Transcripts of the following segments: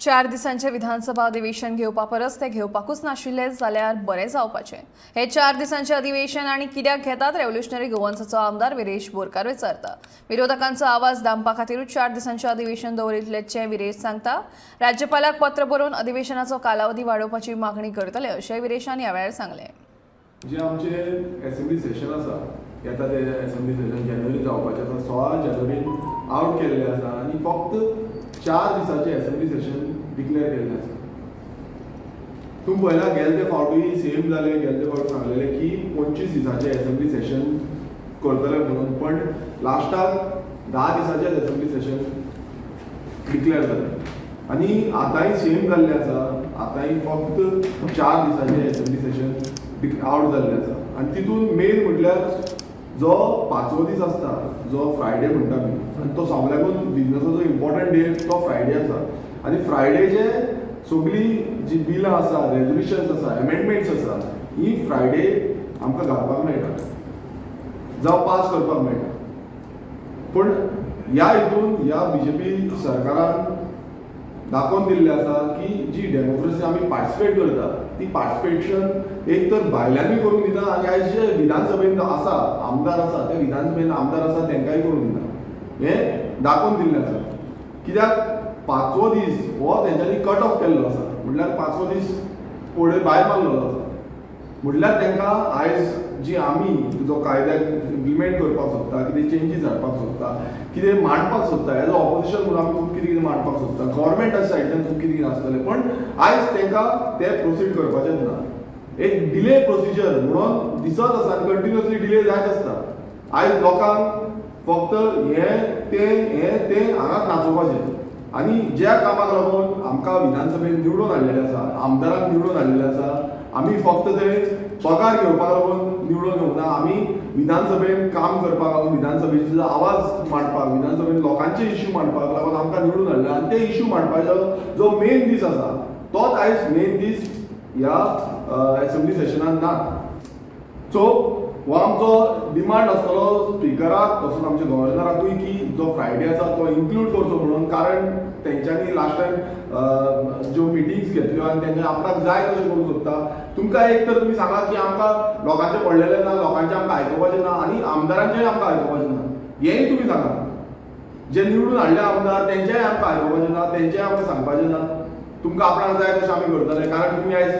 4 दिसांचे विधानसभा अधिवेशन घेवपा परस ते घेवपाकूच नाशिल्ले जाल्यार बरें जावपाचें. हे 4 दिसांचे अधिवेशन आनी कित्याक घेतात, रेव्होल्युशनरी गोवन्साचो आमदार विरेश बोरकार विचारता. विरोधकांचो आवाज दामपा खातीरूच 4 दिसांचे अधिवेशन दवरिल्ल्याचें विरेश सांगता. राज्यपालाक पत्र बरोवन अधिवेशनाचो कालावधी वाडोवपाची मागणी करतले, अशें विरेशान ह्या वेळार सांगलें. जे आमचे एसेंब्ली सेशन आसा, येता ते एसेंब्ली सेशन जानेवारी जावपाचें आसा, 16 जानेवारीन आवट केल्लें आसा आनी फक्त 4 दिसाचें एसेंब्ली सेशन डिक्लेअर केल्लें आसा. तुमी पळयला, गेले ते फावटूय सेम जालें. गेले ते फावट सांगलेलें की 25 दिसाचें एसेंब्ली सेशन करतले म्हणून, पण लास्टाक 10 दिसाचेंच एसेंब्ली सेशन डिक्लेअर जालें आनी आतांय सेम जाल्लें आसा. आतांय फक्त 4 दिसाचें एसेंब्ली सेशन आवट जाल्लें आसा आनी तितून मेन म्हटल्यार जो पांचवो दीस आसता, जो फ्रायडे म्हणटा आमी, आनी तो सगळ्याकून बिजनसाचो इम्पॉर्टंट डे तो फ्रायडे आसा. आनी फ्रायडेचे सगळीं जी बिलां आसा, रेजोल्युशन्स आसा, एमेंडमेंट्स आसा, ही फ्रायडे आमकां घालपाक मेळटा जावं पास करपाक मेळटा. पूण ह्या हितून ह्या बीजेपी सरकारान दाखोवन दिल्लें आसा की जी डेमोक्रेसी आमी पार्टिसिपेट करता, ती पार्टिसिपेशन एक तर भायल्यानूय करूंक दिना आनी आयज जे विधानसभेन आसा आमदार आसा, ते विधानसभेन आमदार आसा तांकांय करूंक दिना, हें दाखोवन दिल्लें आसा. कित्याक पांचवो दीस हो तेंच्यांनी कट ऑफ केल्लो आसा, म्हटल्यार पांचवो दीस फुडें भायर मारलेलो आसा. म्हटल्यार तांकां आयज जी आमी जो कायद्याक इम्प्लिमेंट करपाक सोदता, कितें चेंजीस हाडपाक सोदता, कितें मांडपाक सोदता, एज अ ऑपोजिशन म्हणून आमी खूब कितें कितें मांडपाक सोदता, गव्हर्मेंटा सायडच्यान खूब कितें कितें आसतलें, पण आयज तांकां तें प्रोसीड करपाचेंच ना. एक डिले प्रोसिजर म्हणून दिसत आसा आनी कंटिन्युअसली डिले जायत आसता. आयज लोकांक फक्त हें तें, हें तें हांगाच नाचोवपाचें आनी ज्या कामाक लागून आमकां विधानसभेन निवडून हाडलेलें आसा, आमदारांक निवडून हाडलेलें आसा, आमी फक्त थंय पगार घेवपाक लागून निवडून येवंक ना. आमी विधानसभेन काम करपाक लागून, विधानसभेचो आवाज मांडपाक, विधानसभेन लोकांचे इश्यू मांडपाक लागून आमकां निवडून हाडला. आनी ते इश्यू मांडपाचो जो मेन दीस आसा, तोच आयज मेन दीस ह्या एसेंब्ली सेशनान ना. सो हो आमचो डिमांड आसतलो स्पिकराक, तसोच आमच्या गव्हर्नराकूय की जो फ्रायडे आसा तो इन्क्लूड करचो म्हणून. कारण तेंच्यांनी लास्ट टायम ज्यो मिटिंग्स घेतल्यो आनी तेंच्यांनी आपणाक जाय तशें करूंक सोदता. तुमकां एक तर तुमी सांगा की आमकां लोकांचें पडलेलें ना, लोकांचें आमकां आयकुपाचें ना आनी आमदारांचेंय आमकां आयकुपाचें ना, हेंय तुमी सांगा. जे निवडून हाडले आमदार, तेंचेंय आमकां आयकुपाचें ना, तेंचेंय आमकां सांगपाचें ना. तुमकां आपणाक जाय तशें आमी करतले. कारण तुमी आयज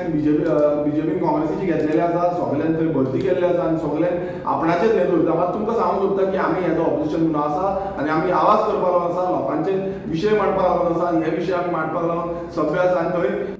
बीजेपीन काँग्रेसीची घेतलेले आसा, सगळ्यान थंय भरती केल्ले आसा आनी सगळ्यान आपणाचेच हें दवरता. मात तुमकां सांगूंक सोदता की आमी एज ऑपोजिशन म्हणून आसा आनी आमी आवाज करपाक लागून आसा, लोकांचे विशय मांडपाक लागून आसा आनी हे विशय आमी मांडपाक लागून सभ्य आसा आनी थंय